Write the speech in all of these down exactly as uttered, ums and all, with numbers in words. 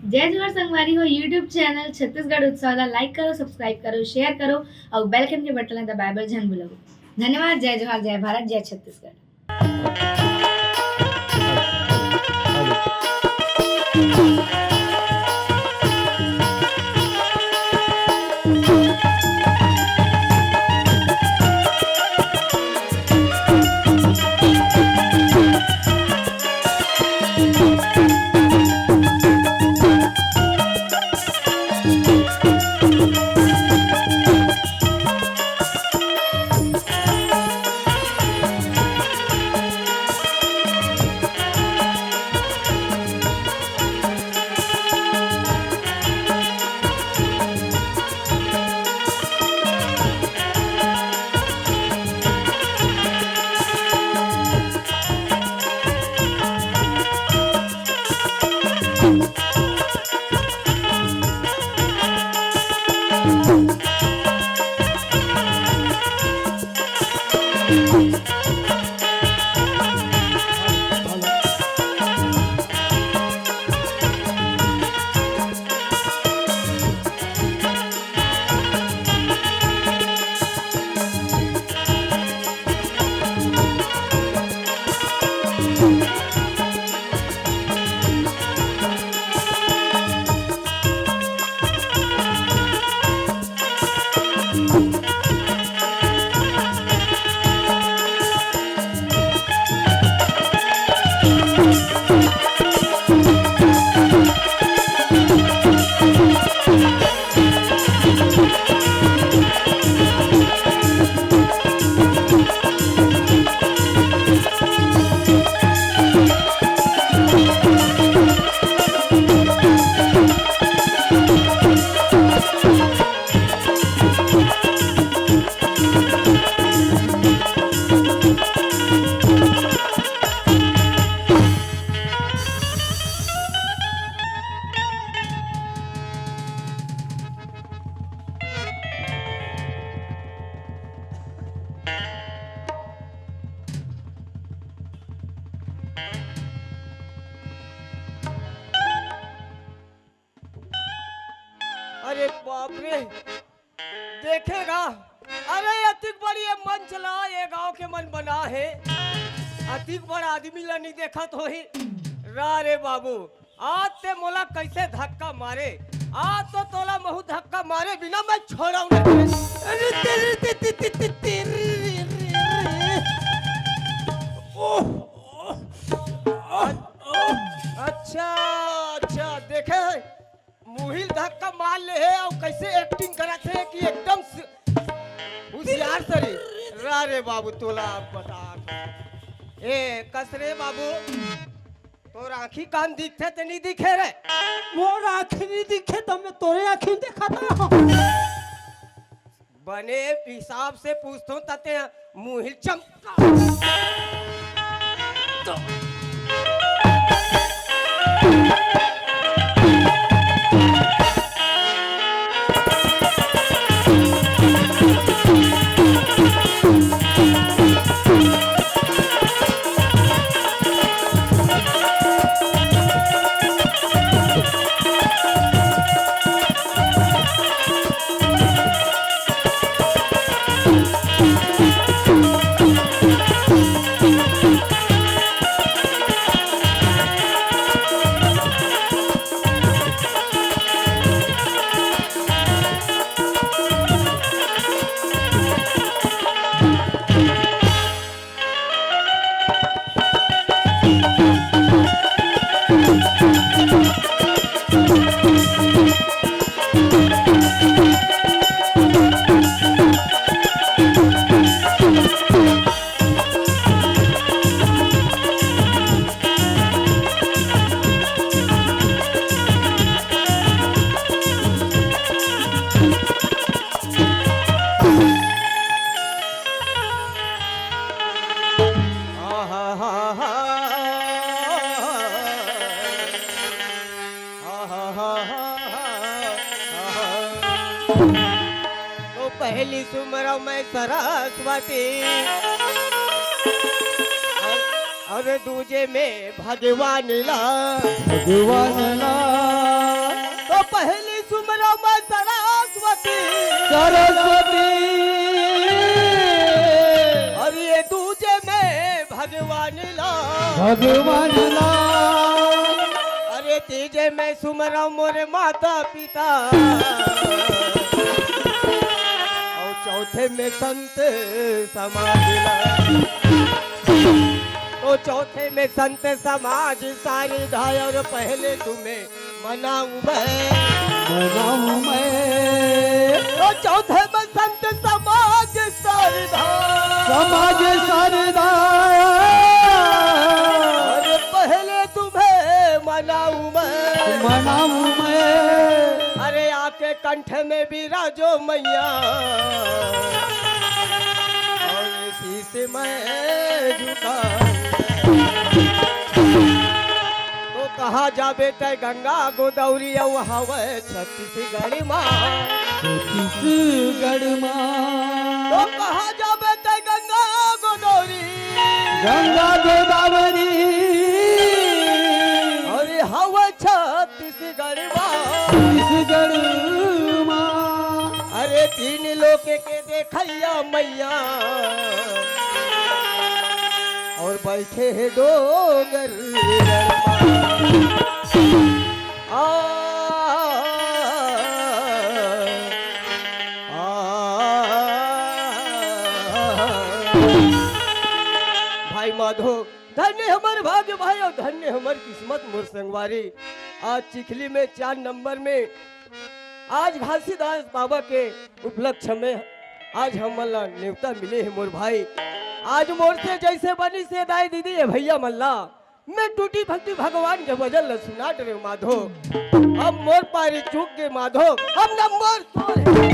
जय जोहार संगवारी हो, YouTube चैनल छत्तीसगढ़ उत्सव ला like करो, subscribe करो, share करो अउ bell icon के बटन ला दबाए बर झन भूलव। धन्यवाद। जय जोहार, जय भारत, जय छत्तीसगढ़। अरे बाप रे, देखे गा। अरे अतिक बड़ी ये मंच ला ये गांव के मन बना हे, अतिक बड़ आदमी ला नहीं देखत होही। रा रे बाबू, आज ते मोला कैसे धक्का मारे, आज तो तोला महू धक्का मारे बिना मैं छोड़व नहीं। अरे तेरे ते, ते, ते, ते, तेरे रे, रे, रे। ओह, ओह, ओह, ओह। अच्छा, अच्छा, देखे है, मुहिल धक्का मार ले हे अउ कैसे एक्टिंग करत हे कि एकदम स-, होशियार सरी। रा रे बाबू, तोला अब बता। ए, कस रे बाबू, तोर आँखी कान दिखथे ते नहीं दिखे रे? मोर आँखी नहीं दिखे तो मैं तोरे आँखी में देखा था। बने हिसाब से पूछथों तते मुहिल चमका। तो पहली सुमरव मैं सरस्वती। अउ दूजे में भगवान ला। भगवान ला। तो पहली सुमरव मैं सरस्वती। सरस्वती। अउ ये दूजे में भगवान ला। भगवान ला। अरे तीजे में सुमरव मोर माता पिता। अउ चौथे में संत समाज ला। तो चौथे में संत समाज सारी धाय अउ पहले तुम्हें मनाऊं मैं। मनाऊं मैं। तो चौथे में संत समाज सारी धाय। समाज सारी धाय। अरे पहले तुम्हें मनाऊं मैं। मनाऊं मैं। अरे आके कंठ में विराजो मैया। अउ शीश मैं झुकाऊं। तो कहाँ जाबे तैं गंगा गोदावरी अउ हवय छत्तीसगढ़ मा। छत्तीसगढ़ मा। तो कहाँ जाबे तैं गंगा गोदावरी। गंगा गोदावरी। अउ हवय छत्तीसगढ़ मा। छत्तीसगढ़ मा। अरे तीन लोक के देखइया मैया। अउ बैठे हे डोंगर मा। आ, आ, भाई माधो, धन्य हमर भाग्य भाई अउ धन्य हमर किस्मत मोर संगवारी। आज चिखली में चार नंबर में आज घासीदास बाबा के उपलक्ष्य में आज हमन ला नेवता मिले हे मोर भाई। आज मोर से जइसे बनिस हे दाई दीदी ए भइया मन ला, मैं टूटी फूटी भगवान के भजन ला सुना डरेंव माधो। अब मोर पारी चूक गे माधो, अब नंबर तोर हे।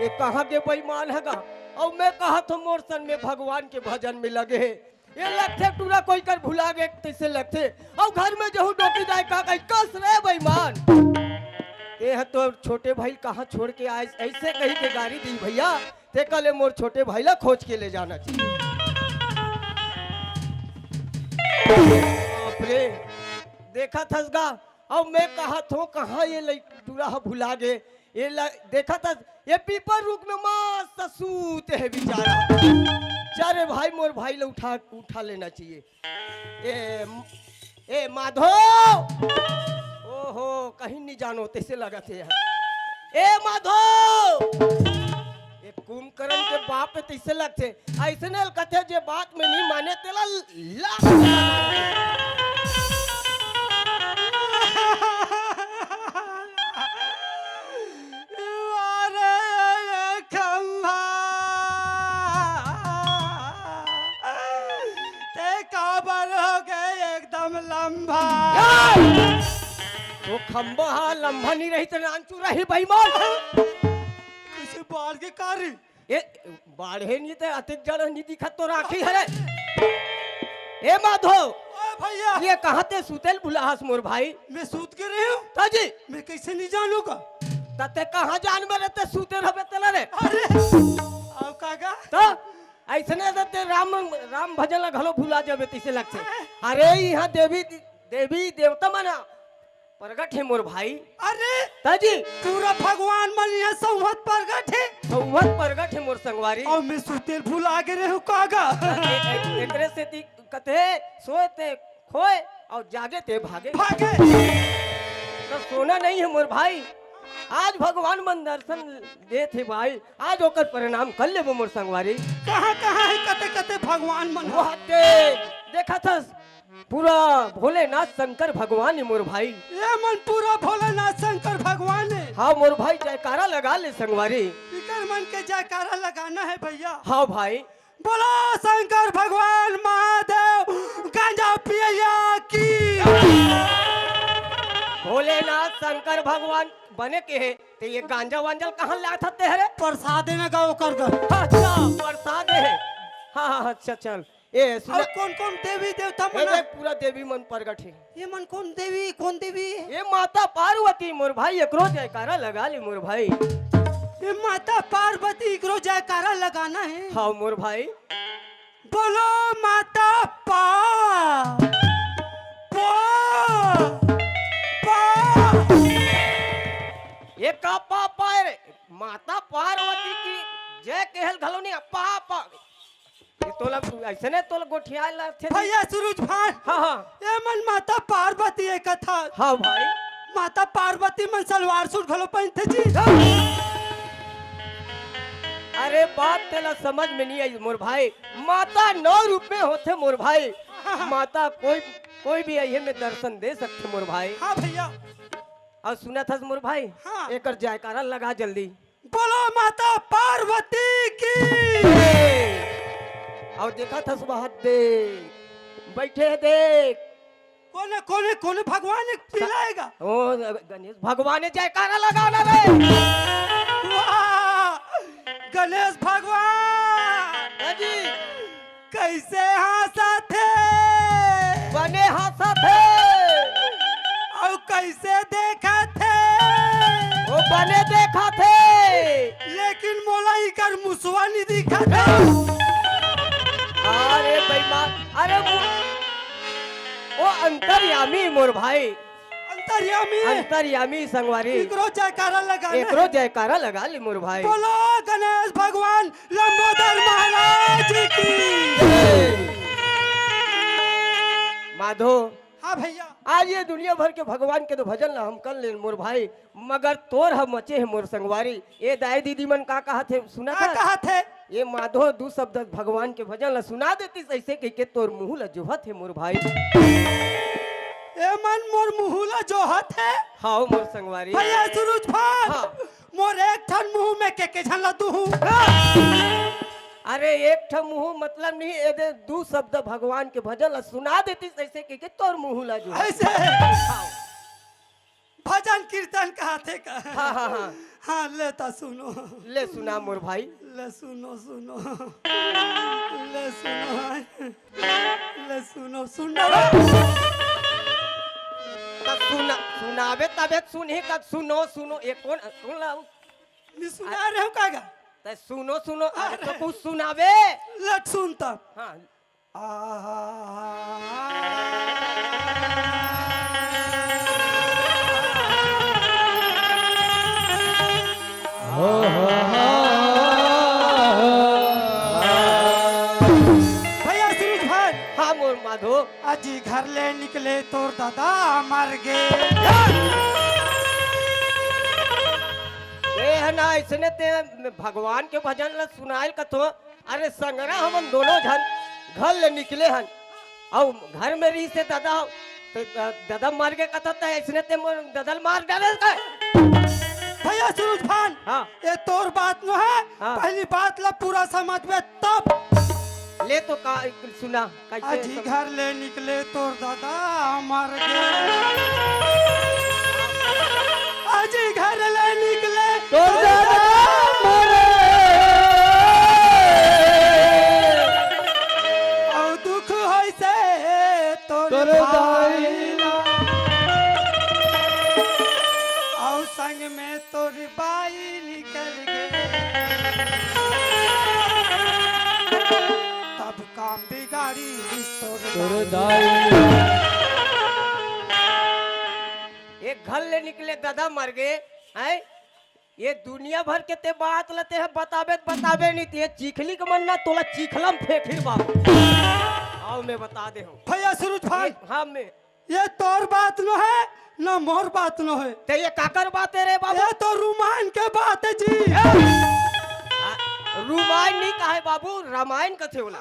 ये कहाँ के बेईमान हे गा? अउ मैं कहत हों मोर संग में भगवान के भजन में लगे हे। ये लगथे टूरा कोई कर भुला गे तइसे लगथे। अउ घर में जहूँ डोकी दाई का कही कस रे बेईमान। ये ह तोर छोटे भाई कहाँ छोड़ के आइस, अइसे कहि के गारी दिही भइया। तेकर ले मोर छोटे भाई ला खोज के ले जाना चाहिए। बाप रे, देखत हस गा, अउ मैं कहत हों कहाँ ये लइ-, टूरा ह भुला गे। ये ला-, देखत हस, ये पीपर रूख में मस्त सूते हे बेचारा। जा रे भाई, मोर भाई ला उठा, उठा लेना चाहिए। ए, ए माधो, ओहो, कहीं नहीं जानो, तइसे लगत हे यार। ए माधो, ये कुंभकर्ण के बाप हे तइसे लगथे। अइसने ल कथे जे बात में नहीं माने तेला ला। अरे खम्भा, ते काबर हो गे एकदम लंबा? वो खम्भा हा लंबा नहीं रही त नानचू रही बेईमान। कइसे बाढ़ गे का रे? ए, बाढ़े नहीं ते अतेक जड़ नहीं दिखत तो राखी हरे। ए माधो, ओ भइया। ये कहाँ ते सुतेल भुलाहस मोर भाई? मैं सूत गे रहेंव। त जी। मैं कइसे नहीं जानूं गा? त ते कहाँ जान में रहते सुतेल हबे तेला रे? अरे, अउ का गा? त अइसने त ते राम, राम भजन ला घलो भुला जाबे तइसे लगथे। अरे, इहाँ देवी, देवी देवता मन परगट हे मोर भाई। अरे! त जी। पूरा भगवान मन इहाँ संवत परगट हे। संवत परगट हे मोर संगवारी। अउ मैं सुतेल भुला गे रहेंव का गा? ए-, ए-, एकरे सेती कथे, सोए ते खोए अउ जागे ते भागे। भागे। त सोना नहीं हे मोर भाई। आज भगवान मन दर्शन देत हे भाई। आज ओकर प्रणाम कर लेबो मोर संगवारी। कहाँ, कहाँ हे कते, कते भगवान मन? वहाँ ते देखत हस, पूरा भोलेनाथ शंकर भगवान हे मोर भाई। ये मन पूरा भोलेनाथ शंकर भगवान हे। हाँ मोर भाई, जयकारा लगा ले संगवारी। इकर मन के जयकारा लगाना हे भइया। हाँ भाई। बोलो शंकर भगवान महादेव गांजा पियैया की। भोलेनाथ शंकर भगवान बने के हे, ते ये गांजा वांजा ल कहाँ लाथस ते हरे? प्रसाद हे ना गा ओकर गा। अच्छा, प्रसाद हे। हाँ, हाँ, अच्छा, चल। ए, सुन। अउ कोन कोन देवी देवता ए, मन? देख, पूरा देवी मन परगट हे। ये मन कोन देवी, कोन देवी? ये माता पार्वती मोर भाई, एकरो जयकारा लगा ले मोर भाई। ये माता पार्वती, एकरो जयकारा लगाना हे। हाँ मोर भाई। बोलो माता पा, पा, पा। ये का पा पाए रे? माता पार्वती की जय केहल घलो नहीं, पा पा। ये तोला ऐसे ने तोला गोठियाए ला थे। भैया सूरज भान। हाँ, हाँ। ये मन माता पार्वती है कथा। हाँ भाई। माता पार्वती मन सलवार सूट घलो पहनथे जी। अरे बात तेला समझ में नहीं आई मोर भाई। माता नौ रूप में होथे मोर भाई। माता कोई, कोई भी आइए में दर्शन दे सकथे मोर भाई। हाँ भैया। अउ सुनत हस मोर भाई, हाँ। एकर जयकारा लगा जल्दी। बोलो माता पार्वती की। अउ देखत हस वहां देख, बैठे हे देख। कोने, कोने, कोने भगवान एक पिलाएगा? ओ, गणेश भगवान ने जयकारा लगा ना रे। वाह, गणेश भगवान। हाँ जी। कइसे हाँसत हे? बने हाँसत हे। अउ कइसे देखत हे? ओ बने देखत हे। लेकिन मोला इकर मुसवा नहीं दिखत हे। अरे बेईमान, अरे मु-, ओ अंतर्यामी मोर भाई। अंतर्यामी। अंतर्यामी संगवारी। एकरो जयकारा लगा ले। एकरो जयकारा लगा ले मोर भाई। बोलो गणेश भगवान लंबोदर महाराज की। माधो। हाँ भैया। आज ये दुनिया भर के भगवान के तो भजन ला हम कर लेन मोर भाई, मगर तोर हम मचे हे मोर संगवारी। ए दाई दीदी मन का कहत हे, सुनत का हस? कहत हे? ए माधो दू शब्द भगवान के भजन ला सुना देतिस, अइसे कहिके तोर मुंह ला जोहत हे मोर भाई। ए मन मोर मुंह ला जोहत हे? हाँ मोर संगवारी। भैया सूरज भान, हाँ। मोर एक ठन मुंह में के के झन ला दूहूं। अरे एक ठन मुंह मतलब नहीं, ए दे दू शब्द भगवान के भजन ला सुना देतिस, अइसे कहिके तोर मुंह ला जोहत हे। अइसे? हाँ। भजन कीर्तन कहत हे का? हाँ, हाँ, हाँ। हाँ, ले ता सुनो। ले सुना मोर भाई। ले सुनो, सुनो। ले सुनो, हाय। ले सुनो, सुनो। त सुना, सुनाबे तबे सुनही, त सुनो, सुनो। ए कोन, सुन ला। नहीं सुना रहे हो का गा? त सुनो, सुनो। अरे अरे। तो कुछ सुनाबे। लट सुन तब। हाँ। भैया सूरज भाई। हाँ मोर माधो। अजी घर ले निकले तोर दादा मर गे। ए है ना, अइसने ते भगवान के भजन ला सुनाइल कथो। अरे संगरा हमन दोनों झन घर ले निकले हन, अउ घर में रहिस हे ददा, ते द-, ददा मर गे कथस त अइसने ते मोर ददा ल मार डारे का? भैया सूरज भान, हाँ। ये तोर बात नो हे, हाँ। पहली बात ला पूरा समझबे तब। ले तो का सुना। कइसे अजी सब? घर ले निकले तोर दादा मर गे। अजी घर ले निकले तोर दादा मर गे। अउ दुख होइसे तोर तोर भाई भाई ला। अउ संग में तोर बाई निकल गे। तब काम बिगाड़ी तोर तोर दाई। दाई। एक घर ले निकले ददा मर गे, हैं? ये दुनिया भर के ते बात ल ते ह बताबे त बताबे नहीं, ते चिखली के मन ना तोला चिखलम फेंकिर बाबू। आओ मैं बता दे हूँ। भैया सूरज भान। ये, हाँ मैं। ये तोर बात नो हे, ना मोर बात नो हे। ते ये काकर बात हे रे बाबू? ये तो रुमायन के बात हे जी। आ, रुमायन नहीं कहे बाबू, रामायन कथे ओला।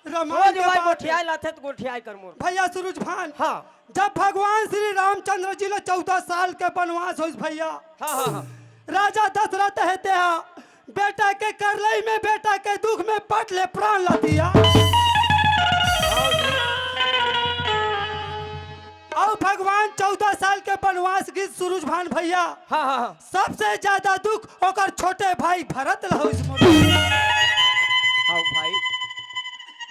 रमायन के बात। गोठियाए लाथे त गोठियाए कर मोर। भैया सूरज भान, हाँ। जब भगवान श्री रामचंद्र जी ला चौदह साल के बनवास होइस भैया, हाँ, हाँ, हाँ। राजा दशरथ हे तेहा बेटा के करलई में, बेटा के दुख में पट ले प्राण ला दिया। अउ भगवान चौदह साल के बनवास गिस सूरज भान भैया। हाँ, हाँ, हाँ। सबसे ज्यादा दुख ओकर छोटे भाई भरत ला होइस मोर। आओ भाई।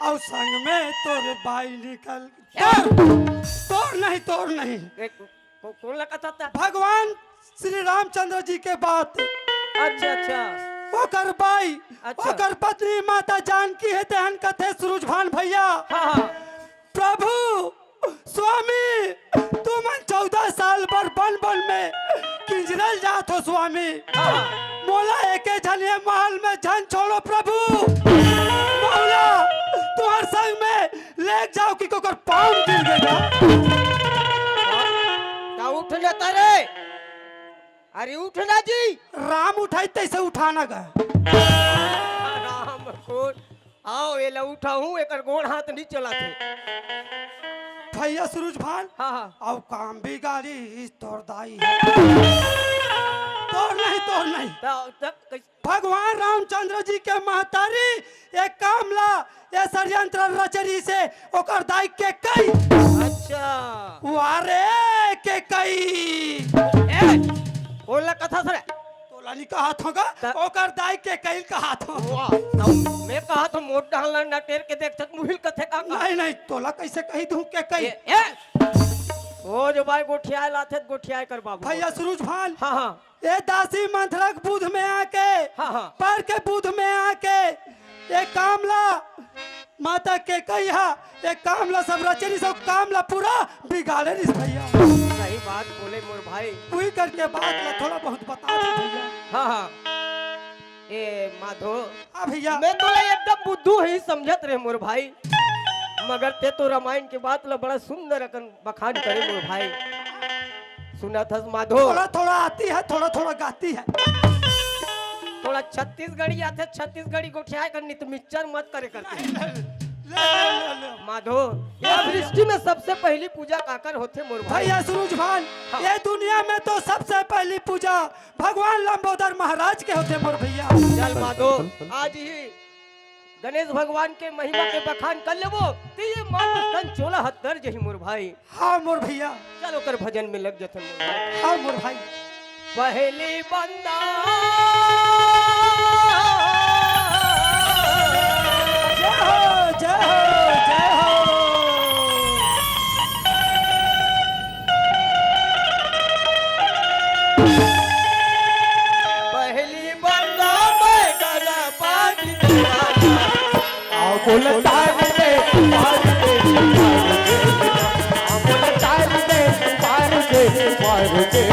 अउ संग में तोर बाई निकल, तोर, तोर नहीं, तोर नहीं। एक, को-, कौन लगा था? भगवान श्री रामचंद्र जी के बात। अच्छा, अच्छा। ओकर बाई, अच्छा। ओकर पत्नी माता जानकी हे, तेहन कथे सूरज भान भैया। हाँ, हाँ। प्रभु, स्वामी, तुमन चौदह साल बर बन बन में किंजरल जात हो स्वामी। हाँ, हाँ। मोला एके झन ये महल में झन छोड़ो प्रभु। मौला, तुम्हार संग में लेके जाओ कि कोकर पाँव गिर गया। का उठ ना तारे? अरे उठ ना जी। राम उठाई तैसे उठाना गा। राम को आओ, एला उठाहूं, एकर गोड़ हाथ नहीं चलाथे। भैया सूरज भान, हाँ, हाँ। अब काम बिगाड़ी ही तोर दाई हे। तोर नहीं, तोर नहीं। त-, त-, कैस- भगवान रामचंद्र जी के महतारी ये काम ला, ये षड्यंत्र रचरी से ओकर दाई केकई। अच्छा। वारे केकई। ए, कोन ला कथा सरे? तोला नहीं कहा थो गा, त- ओकर दाई केकई कहा थो। वाह, त मैं कहा थो मोट डाल ना टेर के देख छत मुहिल कथे का का? नहीं, नहीं, तोला कैसे कही दूं केकई? ए, ए, ओ जो भाई गोठियाए लाथे, गोठियाए कर बाबू। भैया सूरज भान, हाँ, हाँ। ए दासी मंथरा के बुध में आके, हाँ, हाँ। पर के बुध में आके, ए काम ला, माता केकई हा, ए काम ला सब रचरी सब काम ला पूरा बिगाड़े रिस भैया। सही बात बोले मोर भाई। कोई करके बात ला थोड़ा बहुत बता दे भैया। हाँ, हाँ। ए माधो, हाँ भैया। मैं तोला एकदम बुद्धू ही समझत रहे मोर भाई, मगर ते तो रामायण के बात ला बड़ा सुंदर अकन बखान करे मोर भाई। सुनत हस माधो? थोड़ा थोड़ा आती है, थोड़ा थोड़ा गाती है। थोड़ा छत्तीसगढ़ी आथे, छत्तीसगढ़ी गोठियाए कर नित मिक्सचर मत करे करते। ले, ले, ले, ले। माधो, ये सृष्टि में सबसे पहली पूजा काकर होथे मोर भाई? भैया सूरज भान, हाँ। ये दुनिया में तो सबसे पहली पूजा भगवान लंबोदर महाराज के होथे मोर भैया। चल माधो, आज ही गणेश भगवान के महिमा के बखान कर लेबो, त ये मात तन चोला हत्तर जही मोर भाई। हाँ मोर भैया। चल ओकर भजन में लग जथन मोर भाई। हाँ मोर भाई। पहली बंदा। जय हो, जय हो, जय हो। पहली बंदा मैं गणपति दीवाना। आ बोल तारी रे, तारी रे, तारी रे। आ बोल तारी रे, तारी रे, तारी रे।